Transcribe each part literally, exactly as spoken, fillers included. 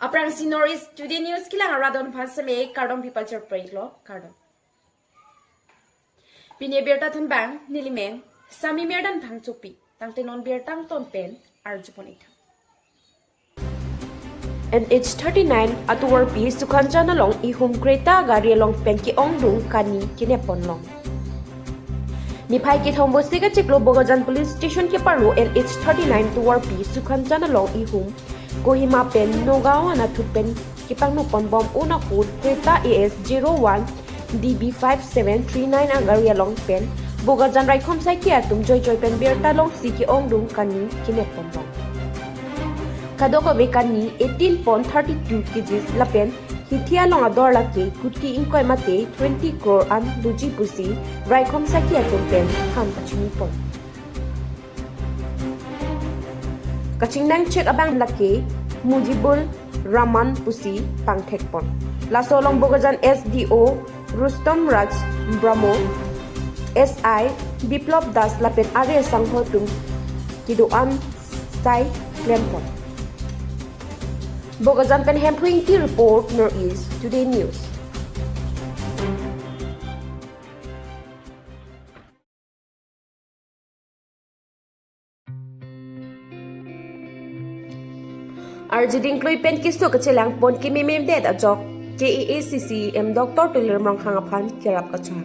Aphrangsi North East Today News kelang arat don aphan seme kardom pipachar pray lo, kardom. Pini abirta thanbang nelimen Sami Merdan Phangchopi, tangte non birta angton pen arjupon ik tha. N H thirty-nine atovarpi Sukhanchan along ihum Creta gari along pen ke-ongdung kani kenep ponlong. Niphai kethom Vosik achiklo Bokajan Police Station keparlo N H thirty-nine tovarpi Sukhanchan along ihum Kohima pen Nagaon anatthu pen kepangno ponbom un ahut Creta A S zero one D B five seven three nine agari along pen Bokajan raikom saiki atum joijoi pen birta longsi ke-ongdung kani kenep ponbom. Kadokave kani eighteen point thirty two kgs lapen hithi along ador lake kuti ingkoi mate twenty crore an doji pusi raikom saiki atum pen than pachini pon. Kachingnang chek abang lake Mujibur Rahman pusi pangthek pon. Laso along Bokajan S D O Rustom Raj Brahmo, S I Biplab Das lapen are asangho atum kedo-an sai klem pon. Bokajan pen Hemphu Ingti report, North East Today News. Arjuding klui pen keso kachelang pon kememem det ajok K A A C C E M Doctor Tuliram Ronghang aphan kerap kachang.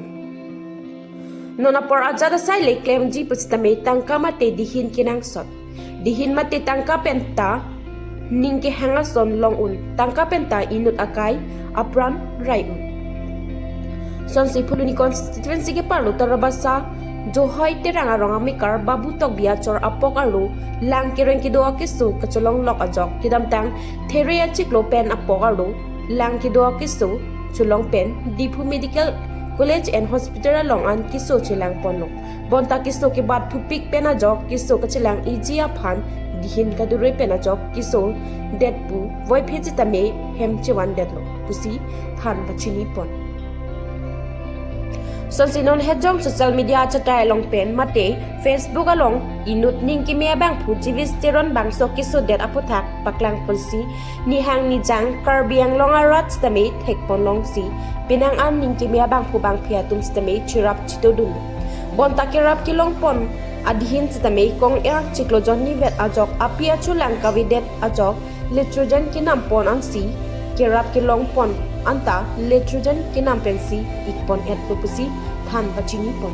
Non apor ajat asai le klemji pusitame tangka mate dihin kenangsot. Dihin mate tangka penta ning kehang ason long un, tangka penta inut akai apran rai un. Sonsi Phuloni constituency keparlo Tarabasa Johoi Terang arong amekar Babu Tokbi achor apok arlo lang kereng kedo akeso kachelong lok ajok kedamtang There achiklo pen apok arlo lang kedo akeso chelong pen Diphu Medical College and Hospital along an keso chelang ponlo. Bonta keso kebat thupik pen ajok keso kachelang iji aphan dihin kadure pen ajok keso det pu voiphit sitame hem chevan detlo pusi than pachini pon. Sonsi non hejong social media achatai along pen mate Facebook along inut ning keme abangphu Jivis Teron bangso keso det aputhak paklang ponsi nihang nijang Karbi Anglong arat sitame thek ponlongsi penang an ning keme abangphu bangphi atum sitame cherap chitodun. Bonta kerap kelong pon adihin sitame kong-eng chiklo jonni vet ajok api achulang kavedet ajok nitrogen kenam pon ansi kerap kelong pon anta nitrogen kenam pensi ik pon etlo pusi than pachini pon.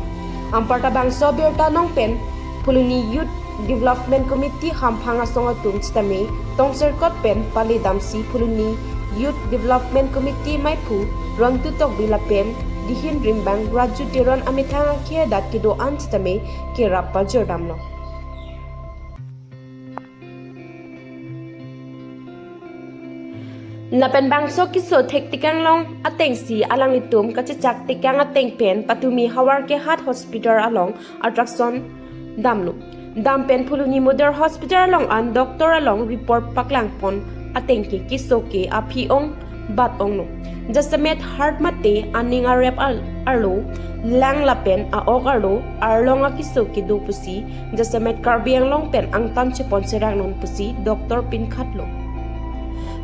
Anparta bangso abirta nong pen Phuloni Youth Development Committee hamphang asong atum sitame tongserkot pen pale damsi Phuloni Youth Development Committee maiphu Rontu Tokbi lapen dihin rimbang Raju Teron amethang akhei adat kedo-an sitame kerap pajor damlo. Lapen bangso keso thek tekang long atengsi alanglitum kachechak tekang ateng pen patumi Howraghat Hospital along ultrasound damlo. Dam pen Phuloni Model Hospital along an doctor along report paklang pon ateng ke keso ke aphi ong bat onglo. Jasemet heart mate aning arep al-, arlo, lang lapen a-ok arlo arlong akeso kedo pusi jasemet Karbi Anglong pen angtan chepon serang non pusi doctor pinkhatlo.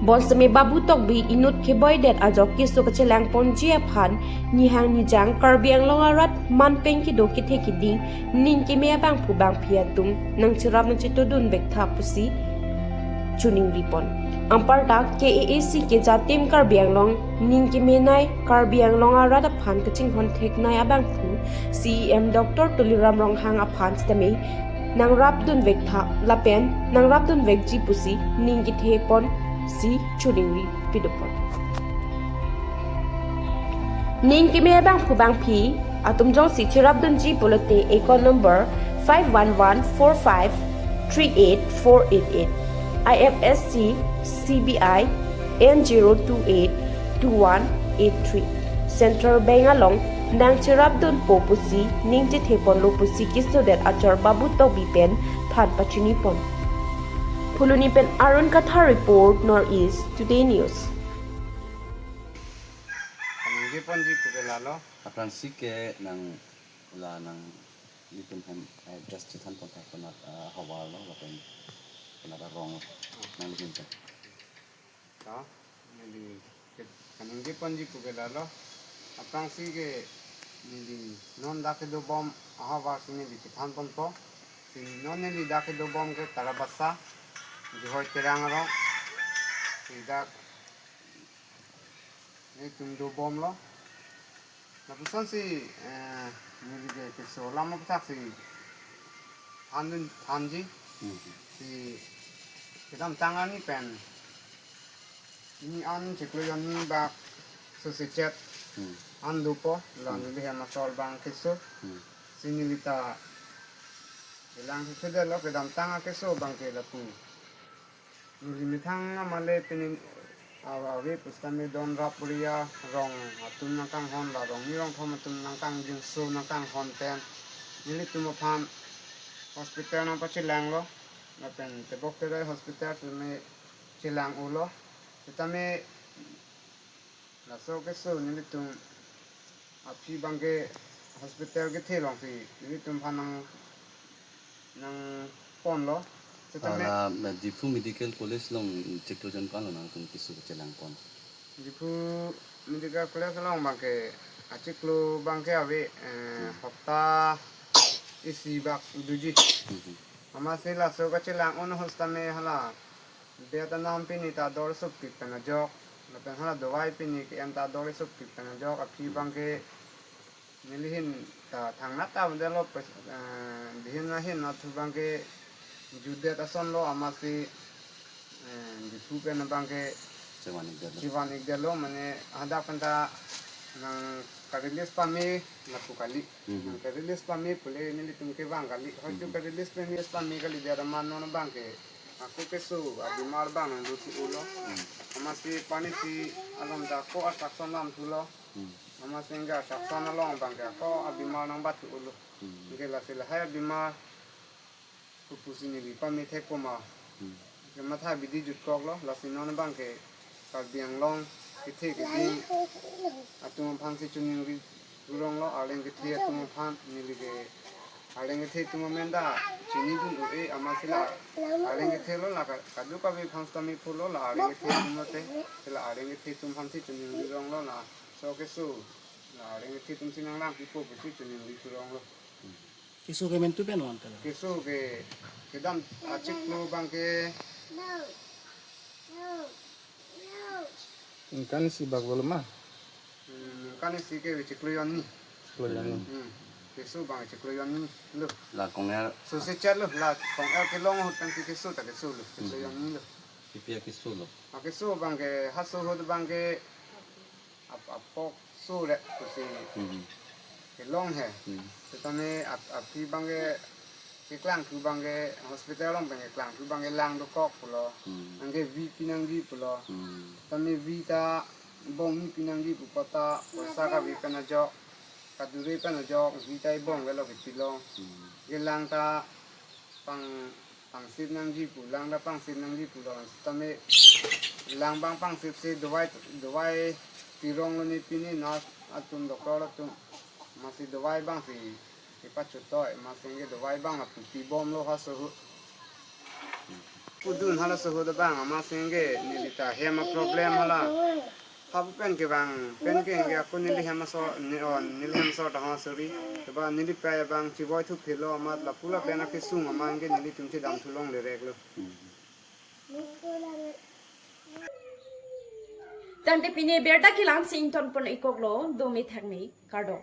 Bonseme Babu Tokbi inut keboi det ajok keso kachelang ponji aphan nihang nijang Karbi Anglong arat man pen kedo kethe kiding ning keme abangphu bangphi atum nangcherap nangchitodun vektha pusi choningri pon. Anparta K A A C keja team Karbi Anglong ning kemenei Karbi Anglong arat aphan kachinghon theknei abangphu C E M Doctor Tuliram Ronghang aphan sitame nangrapdun vektha lapen nangrapdun vekji pusi ning kethe ponsi choningri pidopon. Ning keme abangphu bangphi atum jongsi cherapdunji pulote account number five one one four five three eight four eight eight, I F S C C B I N zero two eight two one eight three, Central Bank along nangcherapdunpo pusi ning chethe ponlo pusi keso det achor Babu Tokbi pen than pachini pon. Phuloni pen Arun Kathar report, North East Today News. Nangji ponji pu ke lalo. Aphrangsi ke nang la nanglitum hem, eh, address chethan pon thak penat, eh, havar lo lapen penat arong lo nanglitum pen. To, neli ke-, kaningje ponji pu ke lalo. Aphrangsi ke neli non dak kedo bom ahavar si neli chethan ponpo. Si non neli dak kedo bom ke Tarabasa, Johoi Terang arong. Si dak nelitum do bomlo. Lapuson si, eh, neli ke keso alam aphuthak si thandun thanji. Hmm. Si kedamtang arni pen ini an chiklo jonni bak sose chet. Hmm. An dopo, la Hmm. neli hem asor abang keso. Hmm. Si neli ta kelang thekthedetlo kedamtang akeso abang ke lapu. Neli methang amale pini awa ave pusitame don rap area rong atum nangkanghon, la rongni rongthom atum nangkangjinso nangkanghon pen nelitum aphan hospital nangpachelanglo. Lapen Tebok Terai hospital tame chelang-olo. Sitame laso keso nelitum aphi abang ke hospital kethe alongsi nelitum aphan nang, nangponlo. Sitame Hala, eh, Diphu Medical College along chiklo jon ko-an lo nangtum keso chelang pon? Diphu Medical College along abang ke achiklo abang ke ave, eh, Hmm. hopta isi bak doji. Hmm. Amatsi laso kachelang-un ahut tame hala bed anam pini ta dor sopik pen ajok. Lapen hala dovai pini ke-en ta dor sopik pen ajok. Aphi abang ke neli ahin ta thangnat ta avelo, pes-, eh, dihin ahin athu abang ke jutdet asonlo amatsi, eh, Diphu pen abang ke Chevan-ikdetlo. Chevan-ikdetlo, mane hadak pen ta nangka-release pame lapu kali. Mhm. Nangka-release pame pule nelitum kevang kali. Hoitu Mhm. ka-release pame, release pame kalidet amat non abang ke ako keso abimar abang nangdothu-olo. Mhm. Amatsi pani si along ta ako ultrasound damthulo. Mhm. Amatsi anke ultrasound along abang ke ako abimar nangbathu-olo. Mhm. Anke lasi lahai abimar pupusi neli pamethekpo ma. Hmm. Kematha abidi jutkoklo, lasi non abang ke Karbi Anglong kethe keding atum aphansi choningri ronglo, arleng kethe atum aphan. Neli ke arleng kethe atum amen ta chinidun un-e, amatsi la arleng kethelo, la ka-, kadokave aphan sitame pulo, la arleng kethe atum lote, la arleng kethe atum aphansi choningri ronglo, laso keso la arleng kethe atumsi nanglangpipo pusi choningri ronglo. Keso ke mentu pen wan telo. Keso ke kedam achiklo abang ke ningkan isi bak dolo ma? Hmm, ningkan isi ke chiklo jonni. Chiklo jonni. Hmm. Keso abang chiklo jonni lo. La kong-er. Sose chet lo, la kong-er kelong ahut pensi keso ta keso lo, chiklo Hmm. jonni lo. Pi pi akeso lo? Akeso abang ke, haso ahut abang ke ap-, apok so re pusi Hmm. kelong he. Hmm. Sitame ap-, aphi abang ke keklangthu abang ke hospital along pen keklangthu abang ke lang dokok pulo. Hmm. Anke vi pinangji pulo. Hmm. Sitame vi ta bong ni pinangji pu apot ta poisa kave pen ajok, kadure pen ajok vi ta ibong avelo kepilo. Hmm. Ke lang ta pang, pangsit nangji pu, lang ta pangsit nangji pulo, sitame lang abang pangsitsi dovai, dovai pironglo ne pini nurse atum, doctor atum. Amatsi dovai abangsi kepachotoi, amatsi anke dovai abang lapu pibomlo haso ahut. Pudun halaso ahut abang, amatsi anke neli ta hem a-problem hala. Hapu pen kevang pen ke anke ako neli hem asor, ne-, o, neli hem asor ta ho sori. Keba neli pei abang chivoithu phelo amat lapu lapen akesung amat anke nelitum chedamthu longle reklo. Tangte pini abirta kelangsi ingtonpon-ikoklo, dome thakme, kardom.